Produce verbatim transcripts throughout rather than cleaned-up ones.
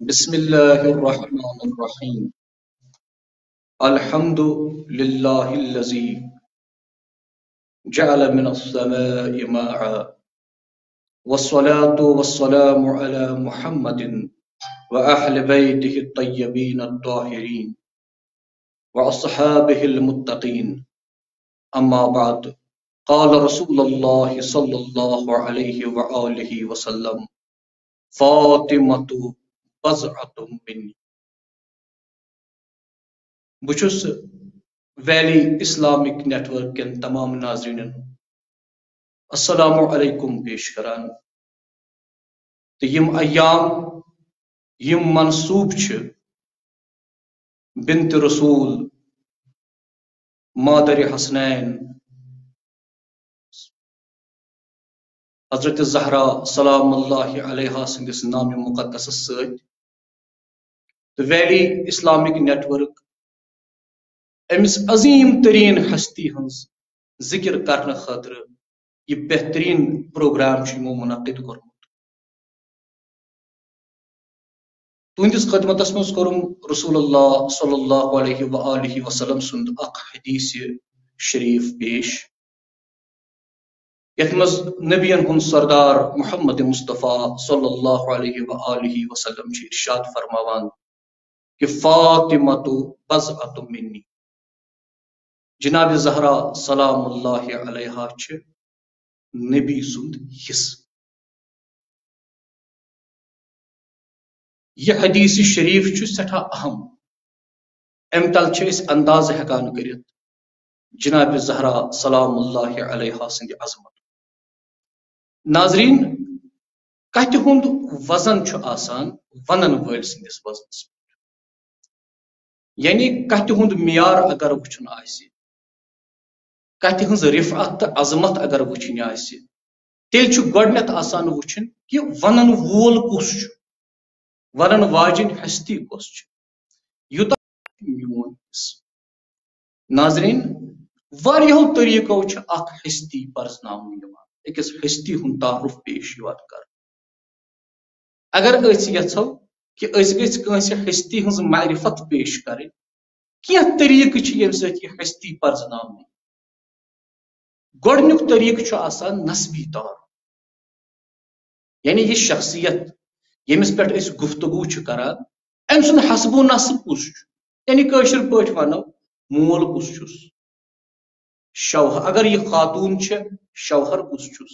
بسم الله الرحمن الرحيم. الحمد لله الذي جعل من السماء ماء، والصلاة والسلام على محمد وأهل بيته الطيبين الطاهرين وأصحابه المتقين. أما بعد، قال رسول الله صلى الله عليه وآله وسلم: فاطمة بضعة مني. بہٕ چھُس ویلی اسلامک نیٹ ورک کٮ۪ن تمام ناظرینن السلام علیکم پیش کران۔ تہٕ یِم ایام، یِم منسوب چھِ بنت رسول، مادر حسنین، حضرت زہرا سلام اللہ علیہا سٕنٛدِس نام مقدسس سۭتۍ۔ تہٕ ویلی اسلامک نیٹ ورک أمِس عظیم ترین ہستی ہٕنٛز ذکر کرنہٕ خٲطرٕ یہِ بہترین پروگرام چھُ یِمو منعقد کوٚرمُت۔ تُہنٛدِس خدمتس منٛز کوٚرُم رسول اللہ صلی اللہ علیہ و آلہ وسلم سُنٛد اکھ حدیث شریف پیش، یتھ منٛز نبین ہُنٛد سردار محمد مصطفیٰ صلی اللہ علیہ و آلہ وسلم چھِ ارشاد فرماوان کہ فاطمہ بضعۃ منی، جناب زہرا سلام اللہ علیہا چھِ نبی سُنٛد حصہٕ۔ یہِ حدیث شریف چھُ سٮ۪ٹھاہ اہم۔ اَمہِ تل چھِ أسۍ اندازٕ ہٮ۪کان کٔرِتھ جناب زہرا سلام اللہ علیہا سٕنٛدِ عظمت۔ ناظرین، کتھِ ہُنٛد وزن چھُ آسان ونن وٲلۍ سٕنٛدِس وزنس پٮ۪ٹھ۔ یعنی کتھِ ہُنٛد معیار اگر وٕچھُن آسہِ، کتھِ ہٕنٛز رفعت تہٕ عظمت اگر وٕچھِنۍ آسہِ، تیٚلہِ چھُ گۄڈٕنٮ۪تھ آسان وٕچھُن کہِ ونن وول کُس چھُ، ونن واجِنۍ ہستی کۄس چھِ، یوٗتاہ میون حصہٕ۔ ناظرین، واریاہو طریقو چھِ اکھ ہستی پرزناونہٕ یِوان، أکِس ہستی ہُنٛد تعارُف پیش یِوان کرنہٕ۔ اگر أسۍ یژھو کہِ أسۍ گٔژھۍ کٲنٛسہِ ہستی ہٕنٛز معرفت پیش کرٕنۍ، کینٛہہ طریقہٕ چھِ ییٚمہِ سۭتۍ یہِ ہستی پرزناونہٕ یِیہِ۔ گۄڈٕنیُک طریقہٕ چھُ آسان نسبی تعارُف، یعنی یہِ شخصیت ییٚمِس پٮ۪ٹھ أسۍ گفتگو چھِ کران، أمۍ سُنٛد حسب و نسب کُس چھُ، یعنی کٲشِر پٲٹھۍ ونو مول کُس چھُس، شوہر، اگر یہِ خاتون چھِ، شوہر کُس چھُس،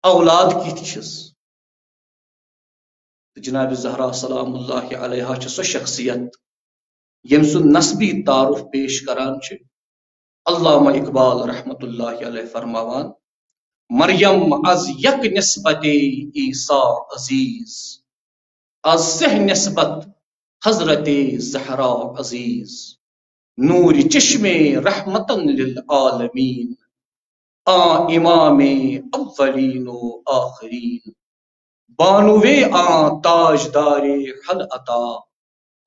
اولاد کِتھ چھِس۔ تہٕ جناب زہرا سلام اللہ علیہا چھِ سۄ شخصیت ییٚمۍ سُنٛد نسبی تعارُف پیش کران چھِ علامہ اقبال رحمت اللہ علیہ فرماوان: مریم از یک نسبت عیسی عزیز، از سہ نسبت حضرت زہرا عزیز، نور چشم رحمتن للعالمین، آ امام اولین و آخرین، بانوے آ تاجدار حل عطا،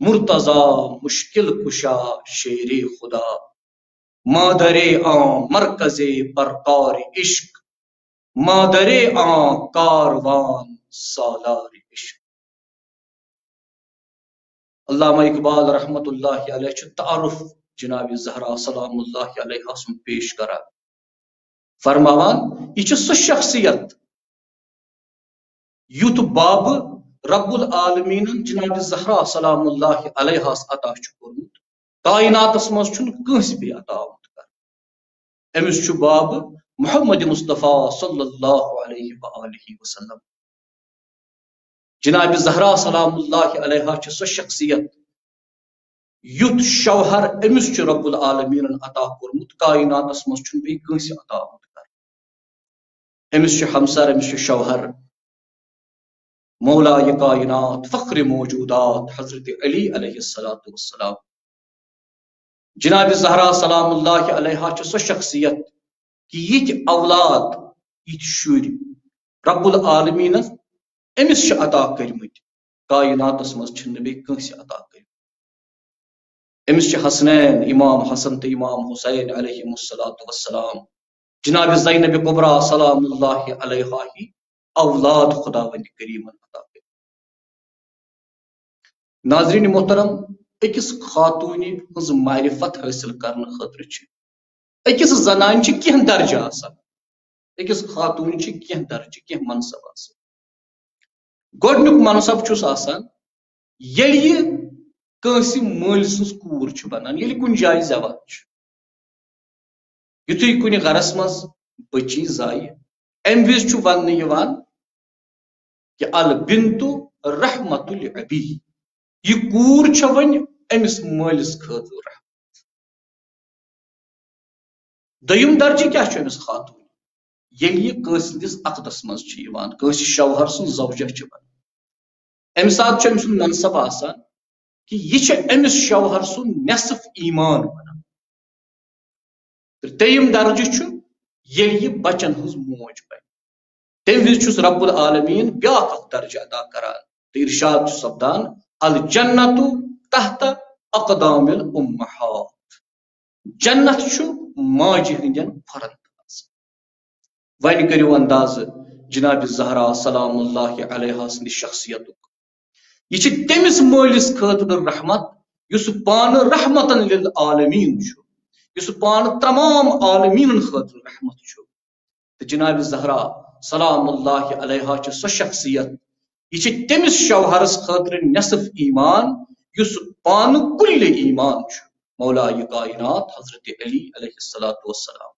مرتضی مشکل کشا شیر خدا، مادر آ مرکز پرکار عشق، مادر آ کاروان سالار عشق۔ علامہ اقبال رحمت اللہ علیہ چھُ تعارُف جناب زہرا سلام اللہ علیہا سُنٛد پیش کران، فرماوان، یہِ چھِ سۄ شخصیت یُتھ باب رب العالمینن جناب زہرا سلام اللہ علیہس عطا چھُ کوٚرمُت، کائناتس منٛز چھُنہٕ کٲنٛسہِ بیٚیہِ عطا آمُت کرنہٕ۔ أمِس چھُ باب محمد مصطفیٰ صلی اللہ علیہ و آلہ وسلم۔ جناب زہرا سلام اللہ علیہا چھِ سۄ شخصیت یُتھ شوہر أمِس چھُ رب العالمینن عطا کوٚرمُت، کائناتس منٛز چھُنہٕ بیٚیہِ کٲنٛسہِ عطا آمُت کرنہٕ۔ أمِس چھُ ہمسر، أمِس چھُ شوہر، مولایہِ کائنات، فخر موجودات حضرت علی علیہ الصلوۃ والسلام۔ جناب زہرا سلام اللہ علیہا چھِ سۄ شخصیت کہِ یِتھۍ اولاد، یِتھۍ شُرۍ رب العالمینن أمِس چھِ عطا کٔرمٕتۍ، کائناتس منٛز چھِنہٕ بیٚیہِ کٲنٛسہِ عطا کٔرمٕتۍ۔ أمِس چھِ حسنین، امام حسن تہٕ امام حسین علیہم الصلوۃ والسلام، جناب زینب کبریٰ سلام اللہ علیہا ہی اولاد خداوند کریمن عطا کٔرمٕتۍ۔ ناظرین محترم، أکِس خاتوٗنہِ ہٕنٛز معرفت حٲصِل کرنہٕ خٲطرٕ چھِ أکِس زنانہِ چھِ کینٛہہ درجہٕ آسان، أکِس خاتوٗنہِ چھِ کینٛہہ درجہٕ، کینٛہہ منصب آسان۔ گۄڈٕنیُک منصب چھُس آسان، ییٚلہِ یہِ کٲنٛسہِ مٲلۍ سٕنٛز کوٗر چھِ بنان، ییٚلہِ کُنہِ جایہِ زٮ۪وان چھِ۔ یُتھُے کُنہِ گرس منٛز بٔچی زایہِ، اَمہِ وِزِ چھُ وننہٕ یِوان کہِ البنت رحمت الابی، یہِ کوٗر چھےٚ وۄنۍ أمِس مٲلِس خٲطرٕ رحمت۔ دوٚیُم درجہٕ کیٛاہ چھُ أمِس خاتوٗن؟ ییٚلہِ یہِ کٲنٛسہِ ہٕنٛدِس عقدس منٛز چھِ یِوان، کٲنٛسہِ شوہر سٕنٛز زوجہ چھِ بنان، اَمہِ ساتہٕ چھُ أمۍ سُنٛد منصب آسان کہِ یہِ چھِ أمِس شوہر سُنٛد نصف ایمان بنان۔ تہٕ ترٛیٚیِم درجہٕ چھُ ییٚلہِ یہِ بچن ہٕنٛز موج بنہِ، تَمہِ وِزِ چھُس رب العالمین بیٛاکھ اکھ درجہٕ عطا کران تہٕ ارشاد چھُ سپدان، الجنت تحت اقدام الامہات، جنت چھُ ماجہِ ہٕنٛدٮ۪ن کھۄرن تل۔ وۄنۍ کٔرِو اندازٕ جناب زہرا سلام اللہ علیہا سٕنٛدِ شخصیتُک۔ یہِ چھِ تٔمِس مٲلِس خٲطرٕ رحمت، یُس پانہٕ رحمتن للعالمین چھُ، یُس پانہٕ تمام عالمیٖنن خٲطرٕ رحمت چھُ۔ تہٕ جناب زہرا سلام اللہ علیہا چھِ سۄ شخصیت، یہِ چھِ تٔمِس شوہرس خٲطرٕ نصف ایمان، یُس پانہٕ کُلِ ایمان چھُ، مولائے کائنات حضرت علی علیہ الصلوۃ والسلام۔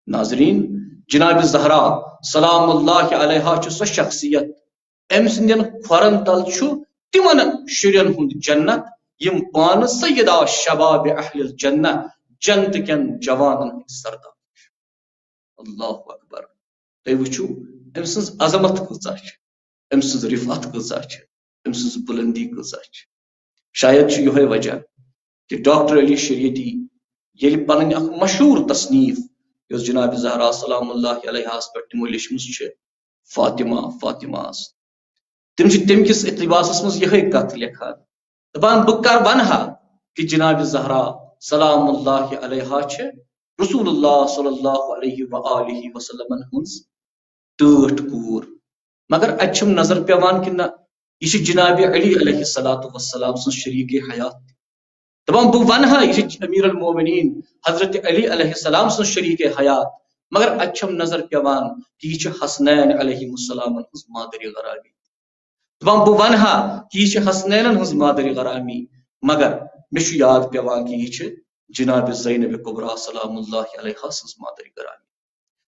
ناظرین، جناب زہرا سلام اللہ علیہا چھِ سۄ شخصیت، أمۍ سٕنٛدٮ۪ن کھۄرن تل چھُ تِمن شُرٮ۪ن ہُنٛد جنت، یِم پانہٕ سیدہ شباب اہل الجنہ، جنت کٮ۪ن جوانن ہٕنٛدۍ سردار چھِ۔ اللہ اکبر۔ تُہۍ وٕچھِو، أمۍ سٕنٛز عظمت کۭژاہ چھِ، أمۍ سٕنٛز رفعت کۭژاہ چھِ، أمۍ سٕنٛز بُلندی کۭژاہ چھِ۔ شاید چھُ یِہوٚے وجہ کہِ ڈاکٹر علی شریعتی ییٚلہِ پنٕنۍ اکھ مشہوٗر تصنیف، یۄس جناب زہرا سلام اللہ علیہاہس پٮ۪ٹھ تِمو لیچھمٕژ چھِ، فاطمہ، فاطمہ ٲس، تِم چھِ تَمہِ کِس اقتباسس منٛز یِہوٚے کتھ لیکھان، دپان، بہٕ کر ونہٕ ہا کہِ جناب زہرا سلام اللہ علیہا چھِ رسول اللہ صلی اللہ علیہ و آلہ وسلمن ہٕنٛز ٹٲٹھ کوٗر، مگر اتہِ چھم نظر پٮ۪وان کہِ نہ، یہِ چھِ جناب علی علیہ الصلوۃ والسلام سٕنٛز شریٖک حیات۔ دپان، بہٕ ونہٕ ہا، یہِ چھِ امیر المومنین حضرت علی علیہ السلام سٕنٛز شریٖک حیات، مگر اتہِ چھم نظر پٮ۪وان کہِ یہِ چھِ حسنین علیہ السلامن ہٕنٛز مادری غرامی۔ دپان، بہٕ ونہٕ ہا کہِ یہِ چھِ حسنینن ہٕنٛز مادری غرامی، مگر مےٚ چھُ یاد پٮ۪وان کہِ یہِ چھِ جناب زینب کبریٰ سلام اللہ علیہا سٕنٛز مادری غرامی۔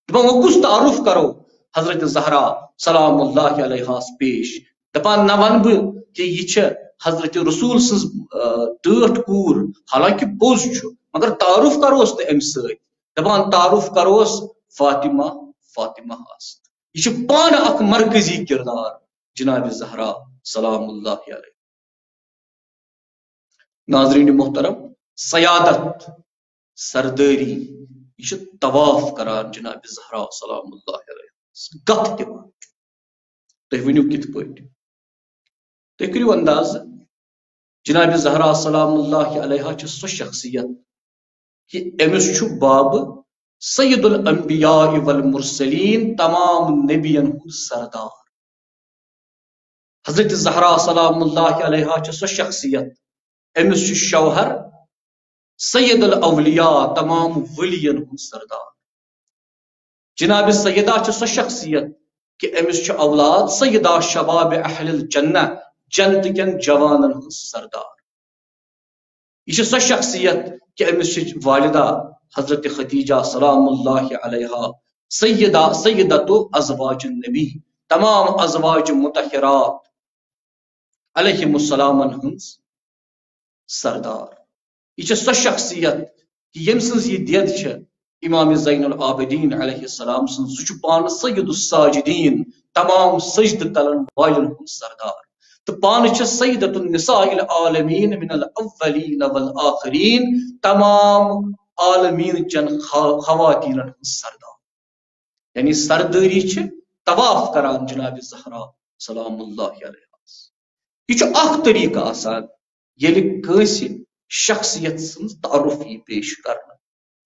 دپان، وۄنۍ کُس تعارُف کرو حضرت زہرا سلام اللہ علیہاہس پیش؟ دپان، نہ ونہٕ بہٕ کہِ یہِ چھِ حضرت رسول سٕنٛز، آ، ٹٲٹھ کوٗر، حالانکہِ پوٚز چھُ، مگر تعارُف کروس نہٕ أمۍ سۭتۍ۔ دپان، تعارُف کروس فاطمہ، فاطمہ ہس۔ یہِ چھِ پانہٕ اکھ مرکزی کردار جناب زہرا سلام اللہ علیہا۔ ناظرین محترم، سیادت، سردٲری، یہِ چھِ طواف کران جناب زہرا سلام اللہ علیہا، گتھ دِوان۔ تُہۍ ؤنِو کِتھ پٲٹھۍ؟ تُہۍ کٔرِو انداز، جناب زہرا سلام اللہ علیہا چھِ سۄ شخصیت کہِ أمِس چھُ باب سید الانبیاء والمرسلین، تمام نبین ہُنٛد سردار۔ حضرت زہرا سلام اللہ علیہا چھِ سۄ شخصیت، أمِس چھُ شوہر سید الاولیاء، تمام ولین ہُنٛد سردار۔ جناب سیدہ چھِ سۄ شخصیت کہِ أمِس چھُ اولاد سیدہ شباب اہل الجنہ، جنت کٮ۪ن جوانن ہٕنٛز سردار۔ یہِ چھِ سۄ شخصیت کہِ أمِس چھِ والدہ حضرت خدیجہ سلام اللہ علیہا سیدہ، سیدۃ ازواج النبی، تمام ازواج مطہرات علیہم السلامن ہٕنٛز سردار۔ یہِ چھِ سۄ شخصیت کہِ ییٚمۍ سٕنٛز یہِ دٮ۪د چھِ امام زین العابدین علیہ السلام سٕنٛز، سُہ چھُ پانہٕ سید الساجدین، تمام سجدٕ کلن والٮ۪ن ہُنٛد سردار، تہٕ پانہٕ چھِ سیدۃ النساء العالمین من الاولین والآخرین، تمام عالمین چٮ۪ن خا-، خواتینن ہٕنٛز سردار۔ یعنی سردٲری چھِ طواف کران جناب زہرا سلام اللہ علیہا۔ یہِ چھُ اکھ طریقہٕ آسان، ییٚلہِ کٲنٛسہِ شخصیت سٕنٛز تعارُف یی پیش کرنہٕ،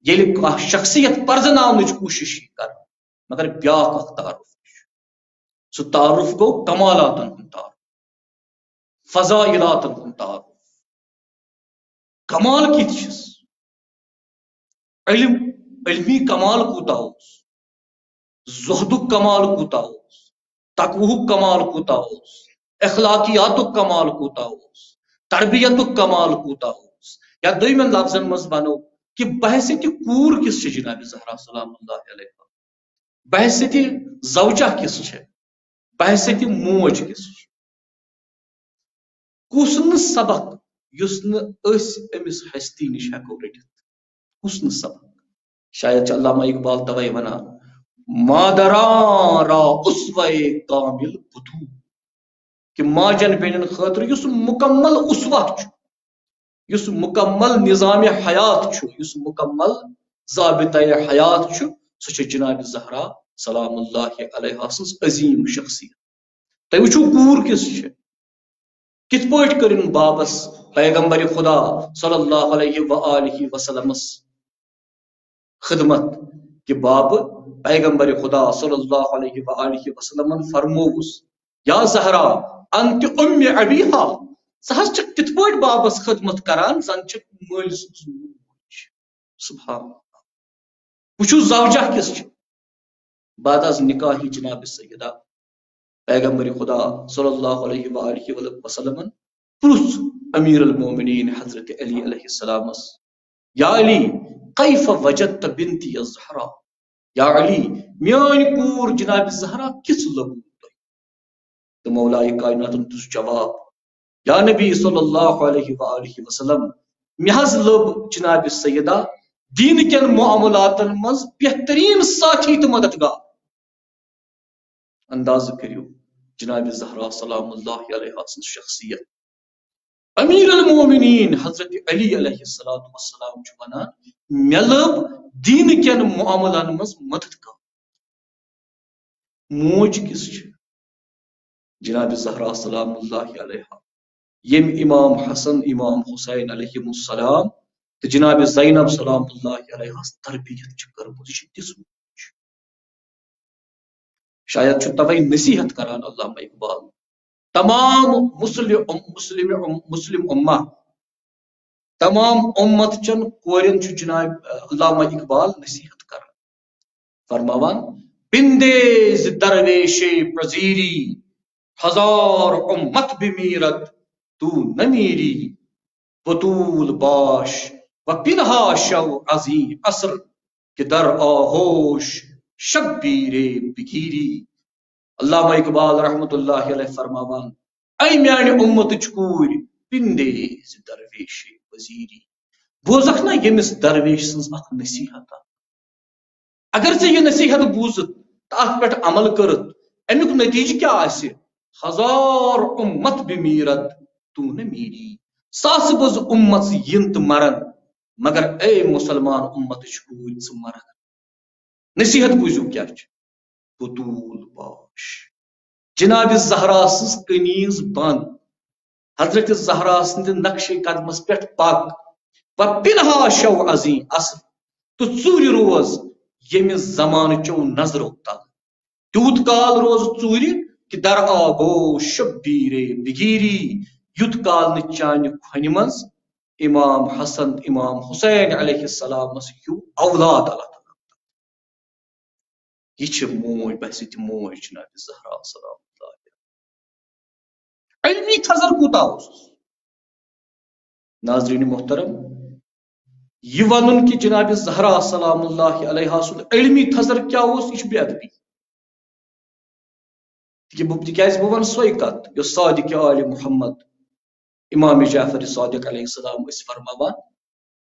ییٚلہِ کانٛہہ شخصیت پرزناونٕچ کوٗشش یی کرنہٕ، مگر بیٛاکھ اکھ تعارُف تہِ چھُ۔ سُہ تعارُف گوٚو کمالاتن ہُنٛد تعارُف۔ فضائلاتن ہُنٛد تعارُف۔ کمال کِتھ چھِس؟ علم، علمی کمال کوٗتاہ اوس؟ زہدُک کمال کوٗتاہ اوس؟ تقوہُک کمال کوٗتاہ اوس؟ اخلاقیاتُک کمال کوٗتاہ اوس؟ تربیتُک کمال کوٗتاہ اوس؟ یا دوٚیمٮ۪ن لفظن منٛز ونو کہِ بحیثیت کوٗر کِس چھِ جناب زہرا سلام اللہ علیہا؟ بحیثیت زوجہ کِس چھِ؟ بحیثیت موج کِس چھِ؟ کُس نہٕ سبق یُس نہٕ أسۍ أمِس ہستی نِش ہٮ۪کو رٔٹِتھ؟ کُس نہٕ سبق؟ شاید چھِ علامہ اقبال توے ونان، مادران را اسوہ کامل بتو، کہِ ماجن بیٚنٮ۪ن خٲطرٕ یُس مُکمل اسوہ چھُ، یُس مُکمل نظام حیات چھُ، یُس مُکمل ضابطہ حیات چھُ، سُہ چھِ جناب زہرا سلام اللہ علیہا سٕنٛز عظیم شخصیت۔ تُہۍ وٕچھِو کوٗر کِس چھِ، کِتھ پٲٹھۍ کٔرٕن بابس پیغمبر خدا صلی اللہ علیہ و آلہ وسلمس خدمت، کہِ بابہٕ پیغمبر خدا صلی اللہ علیہ و آلہ وسلمن فرمووُس، یا زہرا، انت ام ابیہا، ژٕ حظ چھکھ تِتھ پٲٹھۍ بابس خدمت کران زن چھکھ مٲلۍ سٕنٛز موج۔ سبحان اللہ۔ وٕچھِو زوجہ کِس چھِ۔ بعد از نکاح جناب سیدہ پیغمبر خدا صلی اللہ علیہ و آلہ وسلمن پرُژھ امیر المومنین حضرت علی علیہ السلامس، یا علی، کیف وجدت بنتی الزہرا؟ یا علی، میٲنۍ کوٗر جناب زہرا کِژھ لٔبوٕ تۄہہِ؟ تہٕ مولائے کائناتن دِژ جواب، یا نبی صلی اللہ علیہ و آلہ وسلم، مےٚ حظ لٔب جناب سیدہ دین کٮ۪ن معاملاتن منٛز بہترین ساتھی تہٕ مددگار۔ اندازٕ کٔرِو جناب زہرا سلام اللہ علیہا سٕنٛز شخصیت۔ امیر المومنین حضرت علی علیہ الصلوۃ والسلام چھُ ونان، مےٚ لٔب دین کٮ۪ن معاملن منٛز مددگار۔ موج کِژھ چھِ؟ جناب زہرا سلام اللہ علیہا، ییٚمۍ امام حسن، امام حسین علیہم السلام تہٕ جناب زینب سلام اللہ علیہس تربیت چھِ کٔرمٕژ، یہِ چھِ تِژھ موج۔ شاید چھُ توے نصیحت کران علامہ اقبال تمام مسلم، مسلم، مسلم امہ، تمام امت چن کورٮ۪ن چھُ جناب علامہ اقبال نصیحت کران، فرماوان، پندے ز درویش پذیری، ہزار امت بمیرد تو نمیری، بطول باش و پنہا شو از این عصر، کہ در آغوش شبیر بگیری۔ علامہ اقبال رحمت اللہ علیہ فرماوان، اے میانہِ امتٕچ کوٗرۍ، پِندے زِ درویش پذیری۔ بوزکھ نا ییٚمِس درویش سٕنٛز اکھ نصیحت۔ اگر ژےٚ یہِ نصیحت بوٗزٕتھ تہٕ اتھ پٮ۪ٹھ عمل کٔرٕتھ، امیُک نتیجہٕ کیٛاہ آسہِ؟ ہزار امت بمیرد تو نہ میری، ساسہٕ بٔز امت یِن تہٕ مرن، مگر اے مسلمان امتٕچ کوٗرۍ، ژٕ مرکھ۔ نصیحت بوٗزِو کیٛاہ چھِ۔ بطول باش، جناب زہرا سٕنٛز کنیز بند، حضرت زہرا سٕنٛدِ نقشِ قدمس پٮ۪ٹھ پک، و پنہا شو از این عصر، تہٕ ژوٗرِ روز ییٚمہِ زمانہٕ چو نظرو تل۔ تیوٗت کال روز ژوٗرِ کہ در آغوش شبیر بگیری، یُتھ کال نہٕ چانہِ کھۄنہِ منٛز امام حسن، امام حسین علیہ السلامس ہیوٗ اولاد اللہ تعالیٰ۔ یہِ چھِ موج، بحیثیت موج جناب زہرا سلام اللہ علیہا۔ علمی تھزر کوٗتاہ اوسُس؟ ناظرین محترم، یہِ ونُن کہِ جناب زہرا سلام اللہ علیہا سُنٛد علمی تھزر کیٛاہ اوس، یہِ چھُ بے ادبی۔ تِکیٛازِ بہٕ، تِکیٛازِ بہٕ ونہٕ سۄے کتھ یۄس صادق آل محمد امام جعفر صادق علیہ السلام ٲسۍ فرماوان،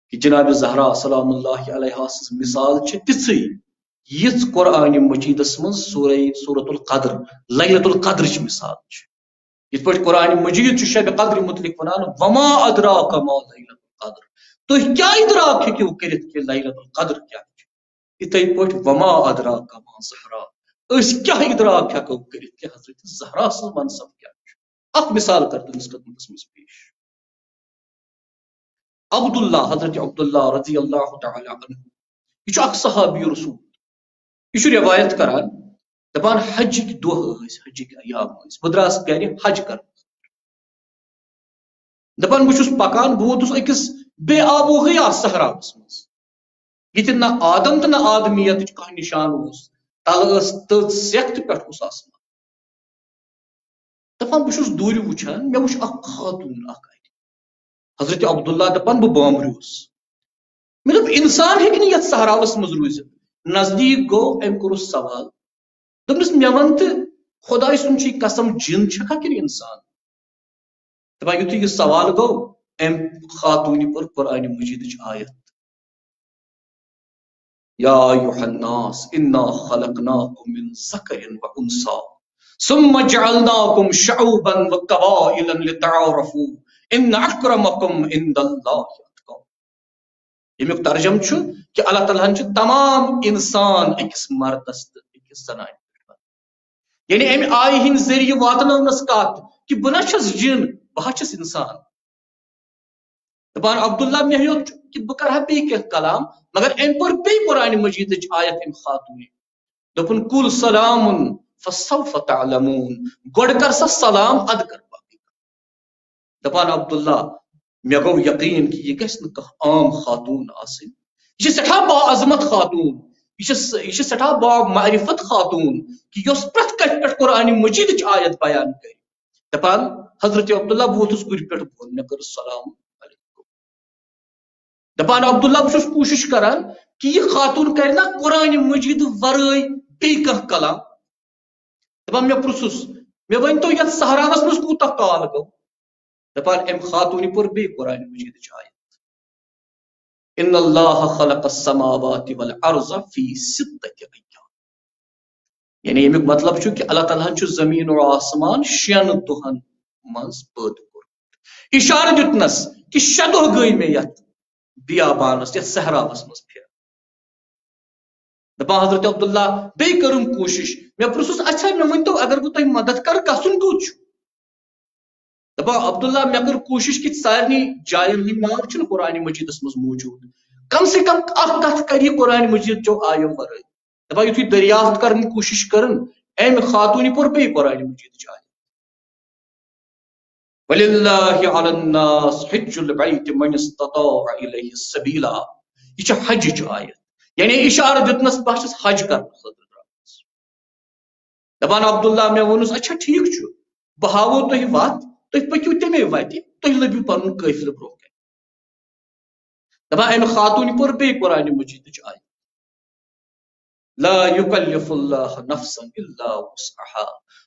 کہ جناب زہرا سلام اللہ علیہا سٕنٛز مثال چھِ تِژھٕے، یِژھ قرآن مجیدس منٛز سورہ، سورۃ القدر، لیلۃ القدرٕچ مثال چھِ۔ یِتھ پٲٹھۍ قرآن مجید چھُ شب قدر متعلق ونان، وما ادراک ما لیلۃ القدر، تُہۍ کیٛاہ ادراک ہیٚکِو کٔرِتھ کہ لیلۃ القدر کیٛاہ چھِ؟ یِتھے پٲٹھۍ وما ادراک ما زہرا، أسۍ کیٛاہ ادراک ہیٚکو کٔرِتھ کہ حضرت زہرا سٕنٛز منصب کیٛاہ چھُ؟ اکھ مثال کر تُہنٛدِس خدمتس منٛز پیش۔ عبداللہ، حضرت عبداللہ رضی اللہ تعالیٰ عنہ، یہِ چھُ اکھ صحابی رسول، یہِ چھُ روایت کران، دپان، حجٕکۍ دۄہ ٲسۍ، حجٕکۍ ایام ٲسۍ، بہٕ درٛاس گرِ حج کرنہٕ۔ دپان، بہٕ چھُس پکان، بہٕ ووتُس أکِس بے آب و ہوا صحراہس منٛز، ییٚتہِ نہ آدم تہٕ نہ آدمیتٕچ کانٛہہ نشان اوس۔ تلہٕ ٲس تٔژ سٮ۪کھ تہٕ پٮ۪ٹھٕ اوس آسمان۔ دپان، بہٕ چھُس دوٗرِ وٕچھان، مےٚ وٕچھ اکھ خاتوٗن اکھ اَتہِ۔ حضرت عبداللہ دپان، بہٕ بامبریوس۔ مےٚ دوٚپ، انسان ہیٚکہِ نہٕ یتھ صحراوس منٛز روٗزِتھ۔ نزدیٖک گوٚو، أمۍ کوٚرُس سوال۔ دوٚپنَس، مےٚ وَن تہٕ، خۄداے سُنٛد چھُے قسم، جِن چھَکھا کِنہٕ اِنسان؟ دَپان، یُتھُے یہِ سوال گوٚو، أمۍ خاتوٗنہِ پٔر قرآنِ مجیدٕچ آیت، یا ایھا الناس انا خلقناکم من ذکر و انثی ثم جعلناکم شعوبا و قبائل لتعارفوا ان اکرمکم عند اللہ اتقاکم۔ ییٚمیُک ترجمہٕ چھُ کہِ اللہ تعالیٰ ہن چھُ تمام انسان أکِس مردس تہٕ أکِس زنانہِ پٮ۪ٹھ بنومُت۔ یعنی امہِ آیہِ ہٕنٛدۍ ذٔریعہٕ واتنٲونس کتھ کہِ بہٕ نہ چھَس جِن، بہٕ ہا چھَس انسان۔ دپان عبداللہ، مےٚ ہیوٚت کہِ بہٕ کرٕ ہا بیٚیہِ کینٛہہ کلام، مگر أمۍ پٔر بیٚیہِ قرآنِ مجیدٕچ آیت أمۍ خاتوٗنہِ۔ دوٚپُن، قل سلام فسوف تعلمون، گۄڈٕ کر سا سلام، ادٕ کر باقٕے۔ دپان عبداللہ، مےٚ گوٚو یقین کہِ یہِ گژھِ نہٕ کانٛہہ عام خاتوٗن آسٕنۍ۔ یہِ چھِ سٮ۪ٹھاہ باعظمت خاتوٗن، یہِ چھِ س-، یہِ چھِ سٮ۪ٹھاہ بامعرفت خاتوٗن کہِ یۄس پرٛٮ۪تھ کتھِ پٮ۪ٹھ قرآنِ مجیدٕچ آیت بیان کرِ۔ دپان، حضرت عبداللہ، بہٕ ووتھُس گُرِ پٮ۪ٹھ بۄن، مےٚ کٔر السلام علیکم۔ دپان عبداللہ، بہٕ چھُس کوٗشِش کران کہِ یہِ خاتوٗن کرِ نا قرآنِ مجیدٕ ورٲے بیٚیہِ کانٛہہ کلام۔ دپان، مےٚ پرٛژھُس، مےٚ ؤنۍ تو، یتھ صحراوس منٛز کوٗتاہ کال گوٚو؟ دپان، أمۍ خاتوٗنہِ پوٚر بیٚیہِ قرآنِ مجیدٕچ آیت، ان اللہ خلق السماوات والارض فی ستۃ ایام۔ یعنی امیُک مطلب چھُ کہِ اللہ تعالیٰ ہن چھُ زمین و آسمان شٮ۪ن دۄہن منٛز پٲدٕ کوٚرمُت۔ اشارٕ دیُتنس کہِ شےٚ دۄہ گٔے مےٚ یتھ بیابانس، یتھ صحراوس منٛز پھران۔ دپان حضرت عبداللہ، بیٚیہِ کٔرٕم کوٗشِش، مےٚ پرٛژھُس، اچھا، مےٚ ؤنۍ تو، اگر بہٕ تۄہہِ مدد کرٕ، گژھُن کوٚت چھُ؟ دپان عبداللہ، مےٚ کٔر کوٗشِش کہِ سارنٕے جاین ہٕنٛدۍ ناو چھِنہٕ قرآنِ مجیدس منٛز موجود، کم سے کم اکھ کتھ کرِ یہِ قرآنِ مجید چو آیو ورٲے۔ دپان یُتھُے دریافت کرنٕچ کوٗشِش کٔرٕن، أمۍ خاتوٗنہِ پوٚر بیٚیہِ قرآنِ مجیدٕچ آیت، وللہ علی الناس حج البیت من استطاع الیہ سبیلا۔ یہِ چھِ حجٕچ آیت، یعنی اشارٕ دیُتنس، بہٕ چھُس حج کرنہٕ خٲطرٕ درٛامٕژ۔ دپان عبداللہ، مےٚ ووٚنُس، اچھا، ٹھیٖک چھُ، بہٕ ہاوو تۄہہِ وتھ، تُہۍ پٔکِو تمے وتہِ، تُہۍ لٔبِو پنُن قٲفلہٕ برونٛہہ کنہِ۔ دپان، امہِ خاتوٗنہِ پوٚر بیٚیہِ قرآنِ مجیدٕچ آیت، لا یکلف اللہ نفسا الا وسعها۔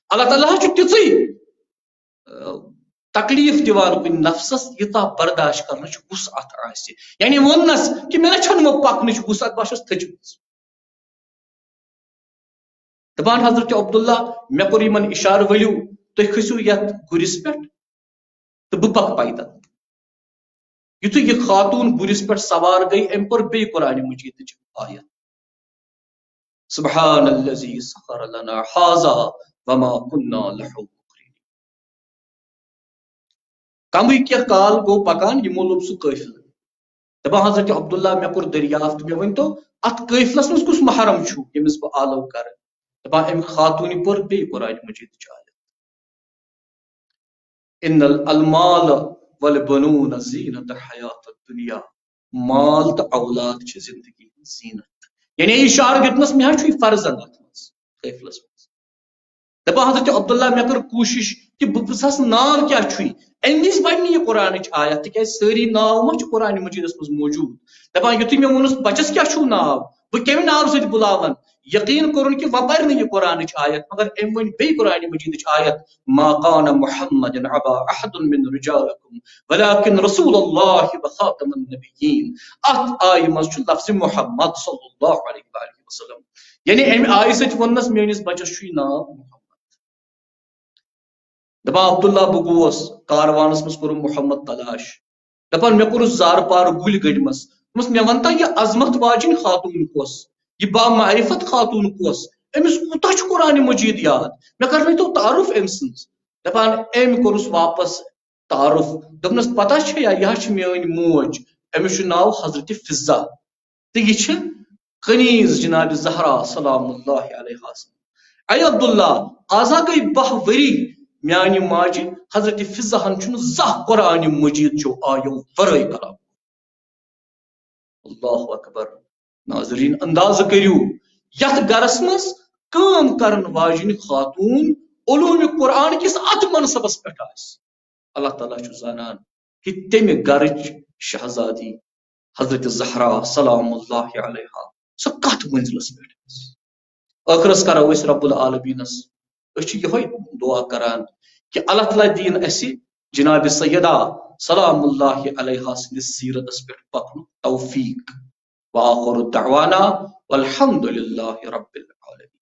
اللہ تعالیٰ چھُ تِژٕے، آ، تکلیف دِوان کُنہِ نفسس، یوٗتاہ برداشت کرنٕچ وسعت آسہِ۔ یعنی ووٚننس کہِ مےٚ نہ چھَنہٕ وۄنۍ پکنٕچ وسعت، بہٕ چھَس تھٔچمٕژ۔ دپان حضرت عبداللہ، مےٚ کوٚر یِمن اشارٕ، ؤلِو تُہۍ کھٔسِو یتھ گُرِس پٮ۪ٹھ تہٕ بہٕ پکہٕ پیدل۔ یُتھُے یہِ خاتوٗن گُرِس پٮ۪ٹھ سوار گٔے، أمۍ پٔر بیٚیہِ قرآنِ مجیدٕچ آیت، سبحان الذی سخر لنا هذا وما كنا له مقرنین۔ کمٕے کینٛہہ کال گوٚو پکان، یِمو لوٚب سُہ قٲفلہٕ۔ دپان حضرت عبداللہ، مےٚ کوٚر دریافت، مےٚ ؤنۍ تو، اتھ قٲفلس منٛز کُس محرم چھُ ییٚمِس بہٕ آلو کرٕ؟ دپان، امہِ خاتوٗنہِ پوٚر بیٚیہِ قرآنِ مجیدٕچ آیت، ان المال والبنون زینت الحیات الدنیا، مال تہٕ اولاد چھِ زندگی ہٕنٛز زینت۔ یعنی اشارٕ دیُتنس، مےٚ حظ چھُ یہِ فرضن اتھ منٛز، قٲفلس منٛز۔ دپان حضرت عبداللہ، مےٚ کٔر کوٗشِش کہِ بہٕ پرژھس ناو کیٛاہ چھُے؟ امہِ وِزِ بنہِ نہٕ یہِ قرآنٕچ آیت، تِکیازِ سٲری ناو ما چھِ قرآنِ مجیدس منٛز موجود۔ دپان یُتھُے مےٚ ووٚنُس، بچس کیٛاہ چھُو ناو؟ بہٕ کمہِ ناوٕ سۭتۍ بُلاون؟ یقین کوٚرُن کہِ وۄنۍ پرِ نہٕ یہِ قرآنٕچ آیت، مگر أمۍ ؤنۍ بیٚیہِ قرآنِ مجیدٕچ آیت، ما کان محمد ابا احد من رجالکم ولکن رسول اللہ و خاتم النبیین۔ اتھ آیہِ منٛز چھُ لفظ محمد صلی اللہ علیہ وآلہ وسلم۔ یعنی امہِ آیہِ سۭتۍ ووٚننس، میٲنِس بچس چھُے ناو محمد۔ دپان عبداللہ، بہٕ گوس کاروانس منٛز، کوٚرُم محمد تلاش۔ دپان، مےٚ کوٚرُس زارٕ پار گُلۍ گٔنڈمس۔ دوٚپمس، مےٚ ونتا، یہِ عظمت واجِنۍ خاتوٗن کۄس؟ یہِ بامعرفت خاتوٗن کۄس؟ أمِس کوٗتاہ چھُ قرآنِ مجیٖد یاد؟ مےٚ کرنٲوتو تعارُف أمۍ سٕنٛز۔ دپان، أمۍ کوٚرُس واپس تعارُف۔ دوٚپنس، پتہ چھےٚ یا، یہِ حظ چھِ میٲنۍ موج، أمِس چھُ ناو حضرت فضہ۔ تہٕ یہِ چھِ کنیز جناب زہرا سلام اللہ علیہا۔ اے عبداللہ، آز ہا گٔے باہ ؤری میانہِ ماجہِ حضرت فضہ ہن چھُنہٕ زانٛہہ قرآن مجید چو آیو ورٲے کلام۔ اللہ اکبر۔ ناظرین، اندازٕ کٔرِو، یتھ گرس منٛز کٲم کرن واجنہِ خاتون علوم قرآن کِس اتھ منصبس پٮ۪ٹھ آسہِ، اللہ تعالیٰ چھُ زانان کہِ تمہِ گرٕچ شہزادی حضرت زہرا سلام اللہ علیہا سۄ کتھ منزلس پٮ۪ٹھ آسہِ۔ ٲخرس کرو أسۍ رب العالمینس، أسۍ چھِ یِہوٚے دعا کران کہِ اللہ تعالیٰ دِیِن اَسہِ جناب سیدہ سلام اللہ علیہا سٕنٛدِس سیرتس پٮ۪ٹھ پکنُک توفیق۔ وآخر دعوانا والحمد للہ رب العالمین۔